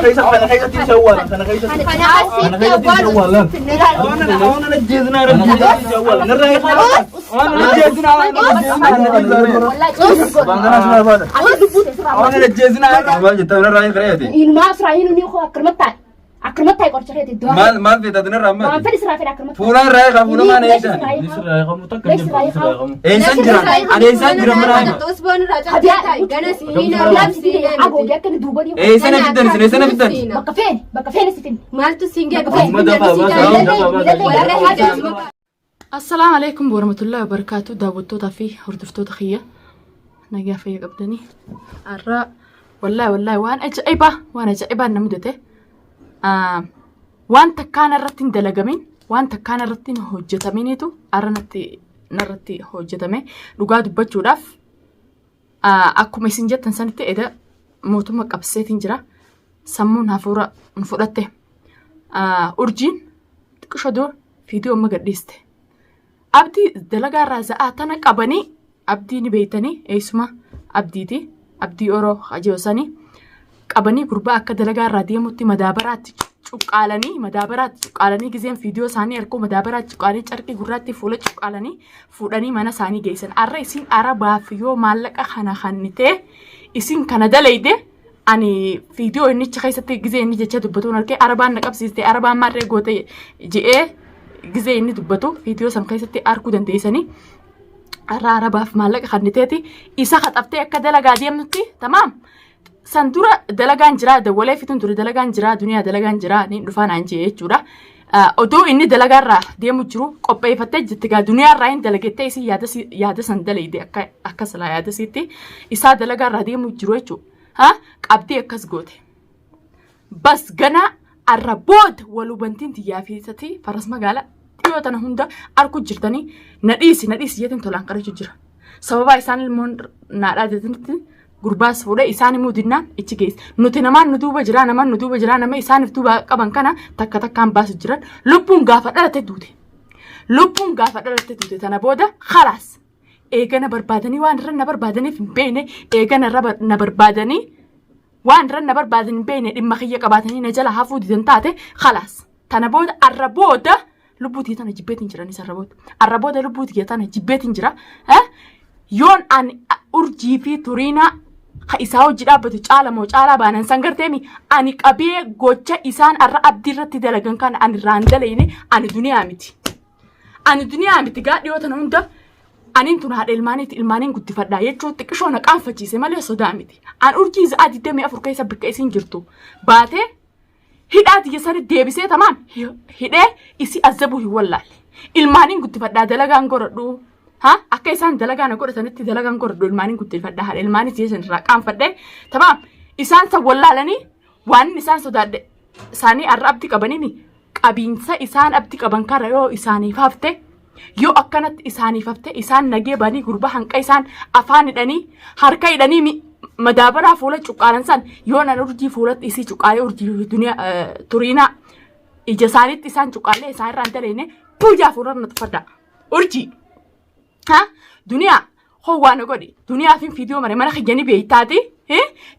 Keessa kana keessatti isa awwaalan kana keessatti. Kana keessatti isa awwaalan. Waan ajjeesnaa rabbi isa awwaalan. Narraa hiikaa. Waan ajjeesnaa waan ajjeesnaa. Baanganaa sun barbaada. Waan ajjeesnaa. Maal jettaa narraa hin qareeti? Inumaa siraa hin ni koo akkanumatti taa'e. Akkanumatti taa'e qoricha keetii du'a. Maal maal feetati narraa Waan ammaati? fedhi siraa fedha akkanumatti. Fuula irraa eegaa fuula maal eegdan? Inni sirraa eegamu takka hin jirtu sirraa eegamu. Eessan jiran? Ani eessaan jiran mana hima? Agoogee akka inni duuba dhiibu. Eessa na fiddan isin eessa na fiddan? Bakka feene bakka feene si finne. Maaltu siin gee Amma dafaa baasa dafaa baasa. Assalaamu alaikum warahmatullahi wabarakaatu daawwattootaa fi hordoftoota kiyya nagaa fayya qabdanii har'a wallaahi wallaahi waan ajaa'ibaa waan ajaa'ibaa na mudate waan takkaan irratti hin dalagamin waan takkaan irratti hin hojjetaminitu har'a natti narratti hojjetame dhugaa dubbachuudhaaf akkuma isin jettan sanitti eda mootummaa qabseetiin jira sammuun hafuura nu fudhatte urjiin xiqqisho dur fiidiyoo amma gadhiiste. Abdii dalagaa irraa za'aa tana qabanii abdii ni beeytanii eessuma abdiiti abdii oroo hajoosanii qabanii gurbaa akka dalagaa irraa deemutti madaabaraatti cuqqaalanii madaabaraatti cuqqaalanii gizeen fiidiyoo isaanii erguu madaabaraatti cuqqaalanii carqii gurraatti fuula cuqqaalanii fuudhanii mana isaanii geessan. Arra isin arabaaf yoo maallaqa kana kannitee isin kana dalayde ani fiidiyoo innicha keessatti gizee inni jecha dubbatuun argee arabaan na qabsiiste arabaan maarree goote je'ee gizee inni dubbatu fiidiyoo san keessatti arguu dandeessanii. Arra arabaaf maallaqa kanniteeti isa haxaftee akka dalagaa deemnutti tamaam. San dura dalagaan jiraa dawwalee fituun ture dalagaan jiraa duniyaa dalagaan jiraa ni dhufaa naan jee jechuudha. Odoo inni dalagaarraa deemu jiru qopheeffattee jirti gaa duniyaarraa hin dalagettee isin yaada yaada san dalayde akka akka silaa yaada isiitti isaa dalagaarraa deemu jiru jechuudha. Ha qabdee akkas goote. Bas ganaa arra booda wal hubantiin tiyyaa fi isatti faras magaalaa dhiyoo tana hunda arku jirtanii na dhiisi na dhiisi jeetiin tolaan kadhachuu jira. Sababaa isaan ilmoon naadhaa jetanitti gurbaas fuudhee isaan immoo dinnaan ichi geesse. Nuti namaan nu duuba jiraa namaan nu duuba jiraa nama isaaniif duuba qaban kana takka takkaan baasu jiran lubbuun gaafa dhalate duute. Lubbuun gaafa dhalate duute tana booda khalaas. Eegana barbaadanii waan irra na barbaadaniif hin beekne eegana irra na barbaadanii waan irra na barbaadan hin beekne dhimma kiyya qabaatanii na jala hafuu didan taate khalaas. Tana booda arra booda lubbuu tiyya tana jibbeetiin jira anis arra booda. Arra booda lubbuu tiyya tana jibbeetiin jira. Yoon ani urjii fi turiinaa ka isaa hojii dhaabbatu caala moo caalaa baanan san garteemi ani qabee gocha isaan arra abdii irratti dalagan kana ani irraan dalayne ani duniyaa miti. Ani duniyaa miti gaa dhiyoo tana hunda aniin tun haadha ilmaaniiti ilmaaniin guddifadhaa jechuun xiqqishoo na qaanfachiise malee sodaa miti. An urjii za'aa 24 keessa bakka isin jirtu baatee hidhaa tiyya sani deebisee tamaam hidhee isii azabuu hin wallaalle. Ilmaaniin guddifadhaa dalagaan godhadhu. Ha akka isaan dalagaa na godhatanitti dalagaan godhadhu ilmaaniin guddifadhaa haadha ilmaanii tiyya san irraa qaanfadhee tamaam isaan san wallaalanii waan isaan sodaadhe isaanii arra abdii qabaniini qabiinsa isaan abdii qaban kana yoo isaaniif hafte yoo akkanatti isaaniif hafte isaan nagee banii gurbaa hanqa isaan afaan hidhanii harka hidhanii madaabaraa fuula cuqqaalan san yoo nan urjii fuulatti isii cuqqaalee urjii duniyaa turiinaa ija isaaniitti isaan cuqqaalee isaan irraa hin daleene tuujaa fuula na tuffadha urjii ha duniyaa hoo waan godhi duniyaa fi fiidiyoo mare mana kiyyani beeytaati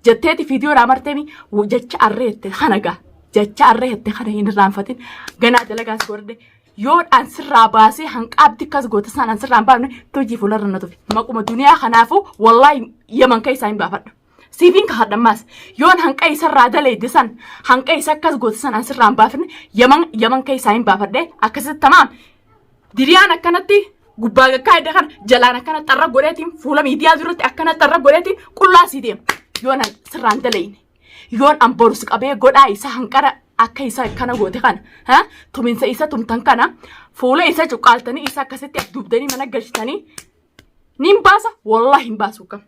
jetteeti fiidiyoo irraa marteemi jecha arreette kana gaa jecha arreette kana hin irraanfatin ganaa dalagaas godhadhe yoo an sirraa baasee hanqaabdi akkas goota isaan an sirraa hin baafne hojii fuularra na tufe maquma duniyaa kanaafuu wallaahi yaman keessaa hin baafadhu. Siifiin kahadhammaas yoon hanqa isarraa dalayde san hanqa isa akkas goota san an sirraa hin baafne yaman yaman keessaa hin baafadhe akkasitti tamaam diriyaan akkanatti gubbaa gakkaa edda kana jalaan akkana xarra godheetiin fuula miidiyaa duratti akkana xarra godheetiin qullaa sii deema yoon an sirraa hin dalayne. Yoon an borus qabee godhaa isa hanqara akka isa akkana goote kana ha tuminsa isa tumtan kana fuula isa cuqqaaltanii isa akkasitti as dubdanii mana galchitanii nin baasa wallahi hin baasu kam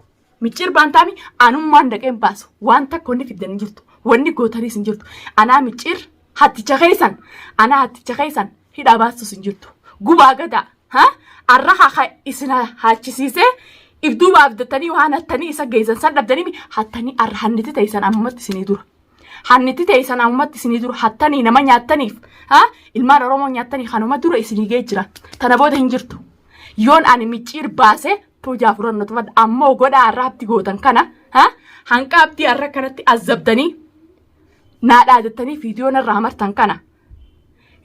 micciir baantaami anummaan dhaqee hin baasu waan takka wanni fiddan hin jirtu wanni gootaniis hin jirtu anaa micciir hatticha keessan anaa hatticha keessan hidhaa baastus hin jirtu gubaa gadaa ha arra haa isin haachisiisee if duuba abdattanii waan hattanii isa geessan san dhabdanii hattanii arra hanniti teessan ammatti isinii dura. Hanniti teessan ammatti isinii dura hattanii nama nyaattaniif ha ilmaan Oromoo nyaattanii kanuma dura isinii gee jira. Tana booda hin jirtu. Yoon ani micciir baasee tuujaa furannoo tufadha ammoo godhaa arra abdi gootan kana ha hanqa abdii arra kanatti azzabdanii Naa dhaadattanii viidiyoo narraa martan kana.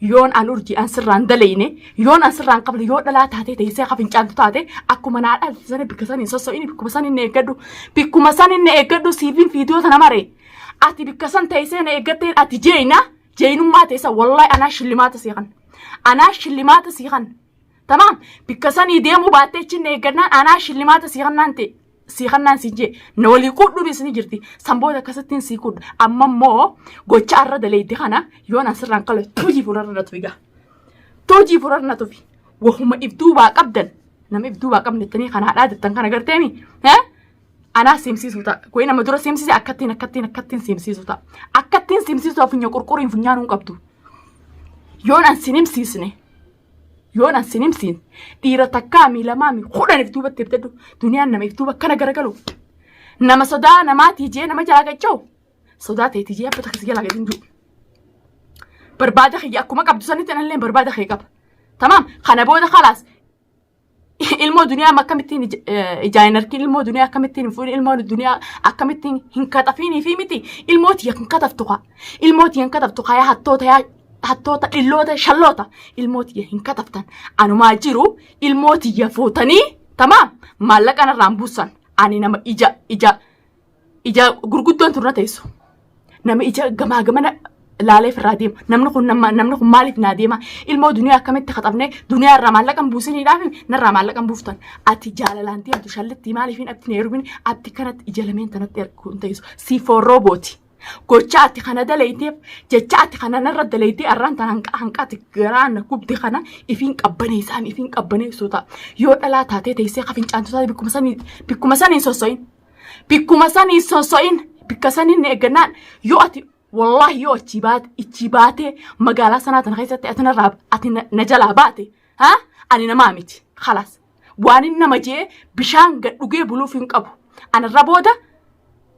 Yoon an urjii an sirraan dalayne, yoon an sirraan qabne, yoo dhalaa taatee teessee akka fincaantu taate, akkuma naa dhaadatte sana bikka san hin sosso'ini, bikkuma san hin eeggadhu, bikkuma san hin eeggadhu. Siifin viidiyoo tana mare. Ati bikka san teessee na eeggatteen ati jeeyna jeeynummaa teessa. Wallahi anaa shillimaata sii kan, anaa shillimaata sii kan. Tamaam, bikka sanii deemuu baattee achi na eeggannaan anaa shillimaata sii kannaan ta'e sii kannaan siin jee na walii quudhuunis ni jirti. San booda akkasittiin sii quudha. Amma immoo gocha arra daleeydi kana yoon asirraan qale tuujii fuularra na tufi gaa. Tuujii fuularra na tufi. Wahuma if duubaa qabdan, nama if duubaa qabne jettanii kana haadhaa jettan kana garteemi. Anaa siimsiisuu ta'a. Kuyi nama dura siimsise akkattiin akkattiin akkattiin siimsiisuu ta'a. Akkattiin siimsiisuu ta'a. Funya qurquriin funyaanuu hin qabdu. Yoon an sin himsiisne, yoon an sin himsiin, dhiira takkaa mi lamaa mi 10 if duubatti ibdadhu. Duniyaan nama if duuba akkana garagalu, nama sodaa namaatii jee nama jalaa gacha'u, sodaa ta'eeti jee abba takka si jalaa gadi hin jiru. Barbaada kiyya akkuma qabdu sanitti anallee barbaada kee qaba. Tamaam, kana booda kalaas. Ilmoo duniyaa akkamittiin ijaan hin argin, ilmoo duniyaa akkamittiin hin fuudhin, ilmoo duniyaa akkamittiin hin katafiinii fi miti, ilmoo tiyya hin kataftu kaa, ilmoo tiyya hin kataftu kaa. Yaa hattoota, yaa hattoota, dhilloota, shalloota, ilmoo tiyya hin kataftan. Anumaa jiru ilmoo tiyya fuutanii, tamaam, maallaqa narraan buusan. Ani nama ija ija gurguddoon turra teessu, nama ija gamaa gamana laalee irraa deema. Namni kun nama, namni kun maaliif naa deema? Ilmoo duniyaa akkamitti kaxabne? Duniyaa irraa maallaqa hin buusiniidhaaf narraa maallaqa hin buuftan. Ati jaalalaan deemtu shallitti maaliif hin abdi heerumin? Abdi kanatti ija lameen tanatti erguu hin teessu si forroobooti. Gocha ati kana dalayteef, jecha ati kana narra dalaytee, arraan tan hanqaati garaa na gubde kana ifiin qabbaneessaan ifiin qabbaneessuu ta'a. Yoo dhalaa taatee teessee ka fincaantu taate, bikkuma sanii bikkuma sanii hin sosso'in. Bikkuma sanii sosso'in, bikka sanii ni eeggannaan yoo ati, wallaahi, yoo achii baate, ichii baatee magaalaa sanaa tana keessatti ati narraa ati na jalaa baate, ha, ani namaa miti. Khalaas, waan inni nama jee bishaan gad dhugee buluuf hin qabu. Anarra booda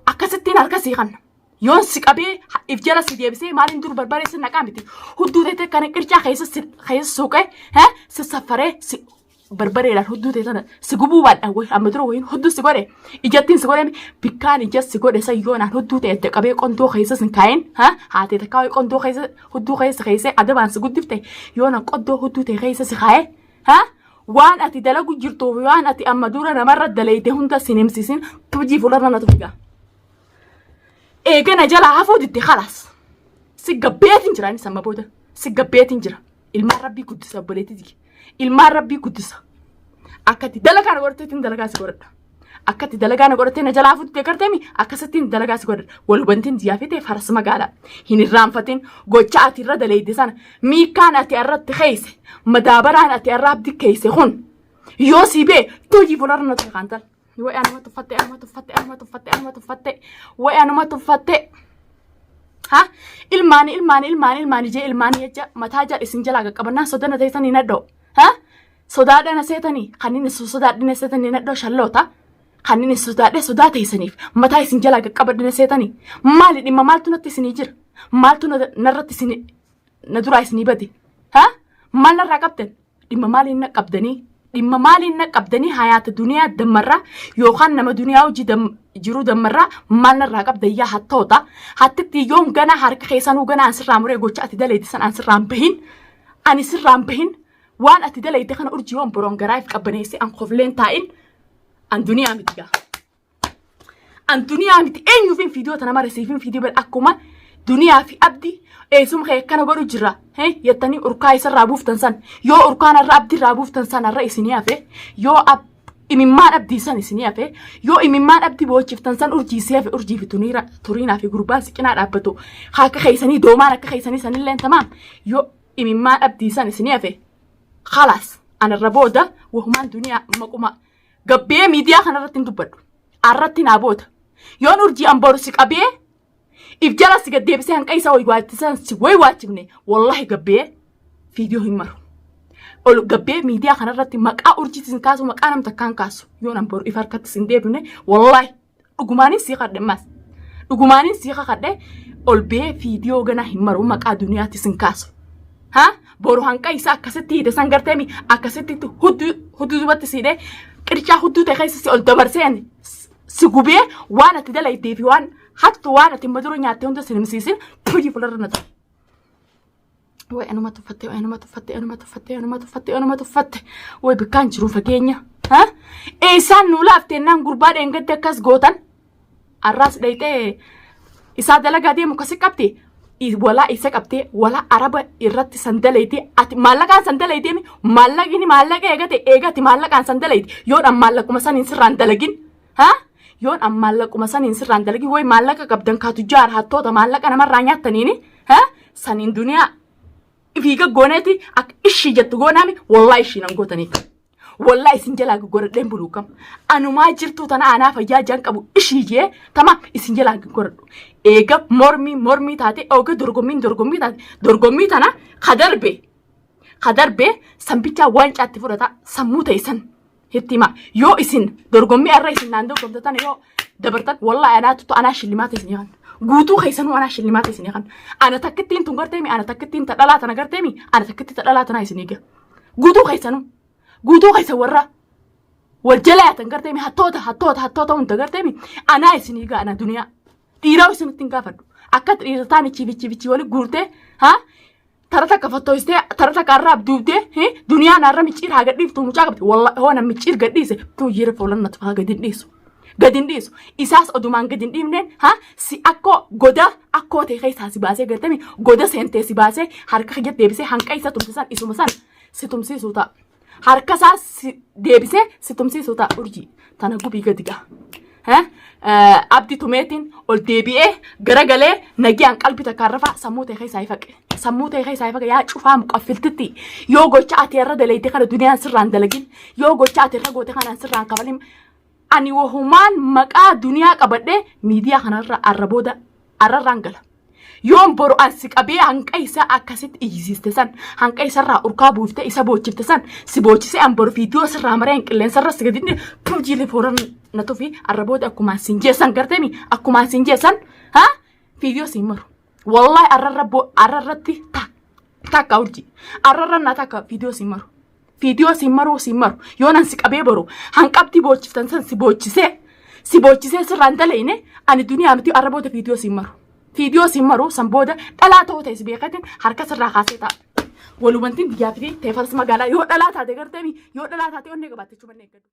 akkasittiin harka sii kanna. Yoon si qabee if jala si deebisee maaliin dur barbaree si naqaa miti, hudduu teetee kana qircaa keessa si keessa suuqee si saffaree si barbareedhaan hudduu ta'e tana si gubuu baadhaan wayi amma dura wayiin hudduu si godhe, ijattiin si godhe, bikkaan ija si godhe san yoonaan hudduu ta'e adda qabee qondoo keessa sin kaa'in, ha, haatee takkaa wayi qondoo keessa hudduu keessa keessee adabaan si guddifte, yoonaan qondoo hudduu ta'e keessa si kaa'e, ha, waan ati dalagu jirtuu fi waan ati amma dura namarra dalayte hunda sin himsisin. Tujii fuularra na tufigaa eegana jalaa hafuu didde. Khalaas, si gabbeetiin jira. Inni amma booda si gabbeetiin jira. Ilmaan rabbii guddisa, obboleettii, ilmaan rabbii guddisa. Akkatti dalagaa na godhatteetiin dalagaa si godhadha. Akkatti dalagaa na godhattee na jalaa fuuttee garteemi, akkasittiin dalagaa si godhadha. Wal hubantiin diyaa fite faras magaalaa hin irraanfatin. Gocha ati irra dalayde sana, miikaan ati irratti keeyse, madaabaraan ati irra abdi keeyse kun yoo sii bee tuujii fuularra na tufe kaantal. Wayi anuma tuffatte, anuma tuffatte, anuma tuffatte, anuma tuffatte, wayi anuma tuffatte. Ha, ilmaani ilmaani ilmaani ilmaani jee ilmaani jecha mataa jala isin jalaa qaqqabannaan sodana teessanii nadhoo. Ha, sodaadhana seetanii kan inni sodaadhina seetanii nadhoo shalloota. Kan inni sodaadhe sodaa teessaniif mataa isin jalaa qaqqabadhina seetanii. Maali dhimma maaltu natti isinii jira? Maaltu narratti isin na duraa isinii bade? Ha, maal narraa qabdan? Dhimma maaliin na qabdanii? Dhimma maaliin na qabdanii? Hayaata duniyaa dammarraa yookaan nama duniyaa hojii jiru dammarraa maal narraa qabda? Yaa hattoota, hattitti, yoom ganaa harka keessanuu ganaa an sirraa muree. Gocha ati dalayte san an sirraan bahin, ani sirraan bahin. Waan ati dalayte kana urjii yoon boroon garaa if qabbaneessee an kofleen taa'in, an duniyaa miti gaa. An duniyaa miti. Eenyuufin fiidiyoo tana mara siifin fiidiyoo bira akkuma duniyaa fi abdi eessuma kee akkana godhu jira jettanii urkaa isarraa buuftan san, yoo urkaan irra abdi irraa buuftan san irra isinii hafe, yoo imimmaan abdii san isinii hafe, yoo imimmaan abdii boochiftan san urjii si hafe, urjii fi tuniira turiinaa fi gurbaan si cinaa dhaabbatu akka keessanii doomaan akka keessanii sanillee, tamaam, yoo imimmaan abdii san isinii hafe, khalaas, anarra booda wahumaan duniyaa maquma gabbee miidiyaa kanarratti hin dubbadhu. Arratti naa booda. Yoon urjii an boru si qabee if jala si gad deebisee hanqa isa waywaachisan si waywaachifne, wallahi gabbee viidiyoo hin maru. Ol gabbee miidiyaa kanarratti maqaa urjii sin kaasu, maqaa nam takkaan kaasu, yoon an boru if harkatti sin deebine, wallahi dhugumaanin sii kadhe mas. Dhugumaanin sii kakadhe, ol bee viidiyoo gana hin maru, maqaa duniyaatti sin kaasu. Ha? Boru hanqa isaa akkasitti hiite san garteemi akkasitti hudduu hudduu dubatti siidhee qircaa hudduu ta'e keessa si ol dabarsee ani si gubee waan ati dalaytee fi waan Hattu waan ati amma dura nyaattee hunda sin himsiisin tuyyii fuularra na ta'e. Way anuma tuffatte, way anuma tuffatte, anuma tuffatte, anuma tuffatte, anuma tuffatte. Way bikkaan jiru fageenya. Ha? Eessaan nuu laafteennaan gurbaa dheengadde akkas gootan. Arraas dhayxee isaa dalagaa deemu kasi qabdi. Walaa isa qabtee walaa araba irratti sandaleyti ati maallaqaan sandaleyti maallaqni maallaqa eegate eegati maallaqaan sandaleyti yoon an maallaquma saniin sirraan dalagin ha yoon an maallaquma saniin sirraan dalagin way maallaqa qabdan kaatu jaar hattoota maallaqa namarraa nyaattaniini ha saniin duniyaa fiiga gooneeti akka ishii jettu goonaami wallaa ishii nan gootanii wallaa isin jalaa goggoradheen buluukam anumaa jirtuu tana anaa fayyaa jaan qabu ishii jee tama isin jalaa goggoradhu eega mormii mormii taate ooga dorgommiin dorgommii taate dorgommii tana kadarbe kadarbe sanbichaa waancaatti fudhata sammuu ta'e san itti hima yoo isin dorgommii irra isin naan dorgomte tana yoo dabartan wallaa anaatu anaa shillimaata isin kan guutuu keessanuu anaa shillimaata isin kan ana takkittiin tun garteemi ana takkittiin ta dhalaa tana garteemi ana takkitti ta dhalaa tana isin eega guutuu keessanuu guutuu keessa warra wal jala yaatan garteemi hattoota hattoota hattoota hunda garteemi anaa isin eega ana duniyaa dhiiraa isinitti hin gaafadhu akka dhiira taan ichi bichi bichi wali guurtee ha tara takka fattoistee tara takka arraa abduubdee duniyaan arra micciir haa gadhiiftu mucaa qabdi walla hoo na micciir gadhiise tuuyyira fuulan na tufaa gadi hin dhiisu gadi hin dhiisu isaas odumaan gadi hin dhiifneen ha si akkoo goda akkoo ta'e keessaa si baasee gartami goda seentee si baasee harka kiyya deebisee hanqa isa tumsisan isuma san si tumsiisuu ta'a harka isaa si deebisee si tumsiisuu ta'a urjii tana gubii gadi ga'a. Abdi tumeetiin ol deebi'ee garagalee nagiyaan qalbii takkaan rafaa sammuu ta'e keessaa ifaqe. Sammuu ta'e keessaa ifaqe yaa cufaa muqaffiltitti yoo gocha ati irra dalayte kana duniyaan sirraan dalagin yoo gocha ati irra goote kanaan sirraan kafalin ani wahumaan maqaa duniyaa qabadhee miidiyaa kanarra arra booda arrarraan gala. Yoon boru an si qabee hanqa isaa akkasitti iyyisiiste san hanqa isarraa urkaa buuftee isa boochifte san si boochisee an boru viidiyoo sirraa maree qilleensarra si gadi tuujiilee fooran na tufi arra booda akkumaan sin jeessan garteemi akkumaan sin jeessan ha viidiyoo siin maru. Wallaahi arrarra arrarratti takka urji arrarra na takka viidiyoo siin maru. Viidiyoo siin maruu siin maru yoo nan si qabee boru hanqabdii boochiftan san si boochisee si boochisee sirraan dalayne ani duniyaa miti arra booda viidiyoo siin maru. Viidiyoo siin maru san booda dhalaa ta'uu ta'e si beekatin harka sirraa kaasee ta'a. Walumantiin biyyaa fi teefars magaalaa yoo dhalaa taate garteemi yoo dhalaa taate onnee qabaatte jechuun manneen gaddu.